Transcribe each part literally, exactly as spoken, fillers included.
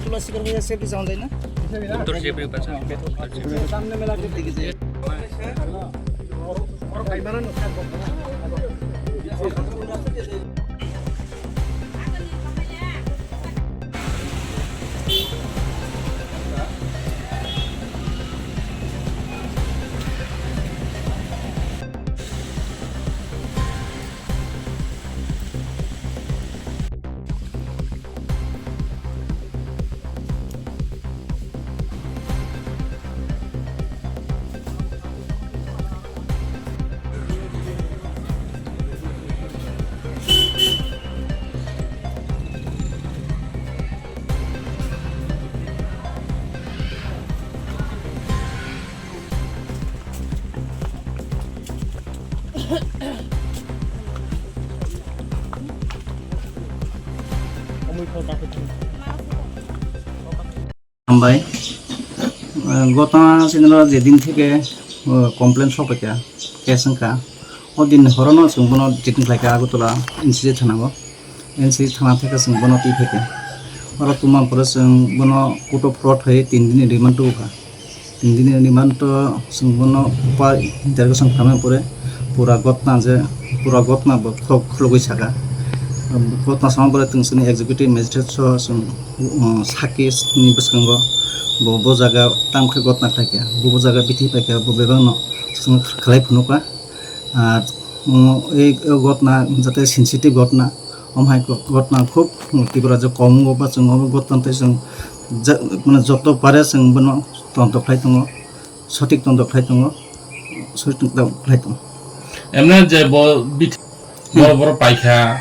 तुला शिखर भैया सेफ्टी जाऊन जाए ना? उत्तर सेफ्टी पास। सामने मेला के दिखे जाए। Hambai. Gotna channel o je din theke complain sokphaikha, case wngkha, o din horono chwng bono detain khlaikha Agartala N C C thana o. N C thana theke chwng bono twi phaikha. Oro tuma pore chwng bono court of fraud hai tin dini remand tubukha. Tin dini remand to chwng bono pa interrogation khamya pore pura gotna je pura gotna bo khulok khulogwi saka. Gotna sama pore chwng chini executive magistrate so chwng, um, saki ni bwskango bo, bo jaga tamo khe gotna khlaikha, bo, bo jaga bithi paikha, bo bebakno chwng khlai phunukha. Ar, um, ei, ei gotna jate sensitive gotna, om hai go-, gotna khub Tripura je kom wngbo ba chwng obo gotna tei chwng ja-, mane joto pare chwng bono tontok khlai tongo, sotik tontok khlai tongo, sotik tontok khlai tongo. Emne je bo bit-, hmm, boro boro paikha,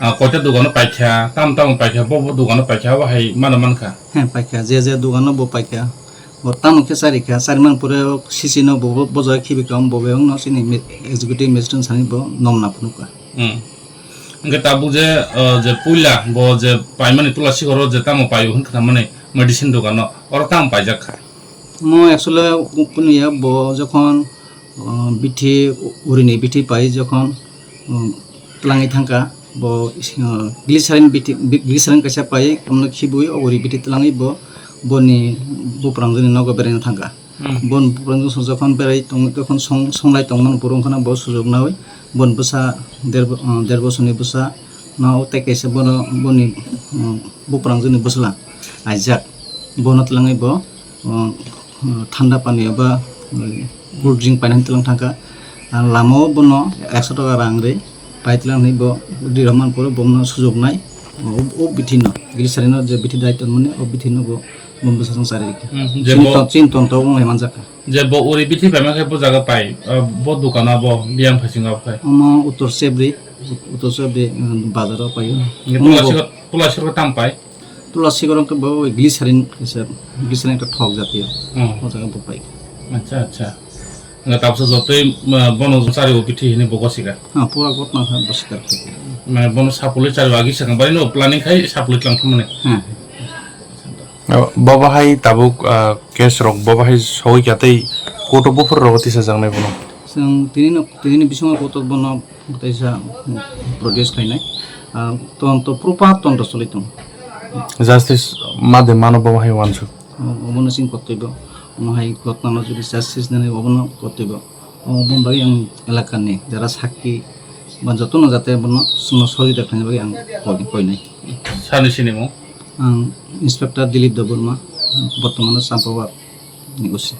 ah, koita dogano paikha, tam tam paikha, bo bo dogano paikha, abo hai mano mankha. He, paikha, je je dogano bo paikha. Bo tamo khe chari kha, chari man pore o C C no bo, bo, bo jaga khibi kha, bo bebak no chini mi-, executive magistrate sani bo nomna phunuk kha. Hmm. Hwnkhe tabuk je, uh, je puila bo je paimani Tula Sikhor o je tamo paio hwn kha mani medicine dogan no, oro tamo paijak kha? Mo actually kunu ya bo jokhon, uh, bithi, urini bithi pai jokhon, um, twlangwi thangkha, bo, uh, glycerin bithi, bi-, glycerin kaisa pai, omono khibui o uri bithi twlangwi bo, boni buprang joni nogo beraina thangkha. Hmm. Bon buprang joni jokhon berai tong, jokhon song, songlai tongmani borok wngkhana bo sujok naui, bon bwsa der bo-, uh, der bosoni bwsa no tei kaisa bono boni, uh, buprang joni bwsla aijak. Bono twlangwi bo, uh, uh, thanda pani eba, uh, cool drink painani twlang thangkha. Ang lama o bono ekso taka rang ri pai twlang hinwi bo ri rwmani pore bono sujok nai. O, o bithi no, glycerin no je bithi dai tongmani, o bithi no bo, bo bwsajwk chari rikha. Hmm, je chini bo ton, chini ton to wng lai manjak kha. Je bo uri bithi paima khe bo jaga pai, uh, bo dukano bo biyang phaisingo abo khai. Omo Uttor Sebri, Uttor Sebri, um, bazaro paio. Hwnkhe omo bo Tula Sikhor, Tula Sikhor tam pai? Tula Sikhor wngkhe bo glycerin kaisa, glycerin ekta thok jatiyo. Hmm. O jaga bo pai. Acha, acha. Hwnkhe tabuksa jotoi, uh, bono chari o bithi hinwi bo gosikha. Ha, pura gotna kha bo sikar khe. Mane bono sapulwi chari o agi sakha bai no planning khai sapulwi tlang thumani. Hmm. Bo bahai tabuk, ah, case rok bo bahai sogwi kha tei court o buphur rogo tisajaknai bono. Chwng tini no, tini ni bisingo court o bono teisa produce khainai. Ah, tonto proper tonto choli tongo. Justice ma de mano bo bahai uansuk. Obono chwng kottoi bo. Omo hai gotna no jodi justice nani obono kottoi bo. Omo boni bagwi ang elakani jara sakki ba jotono jate bono chwngno sohojogita khlaina bagwi ang koi-, koinai. Sani sinimung? Ang Inspector Dilip Debbarma, bortomano Champawat ni O C.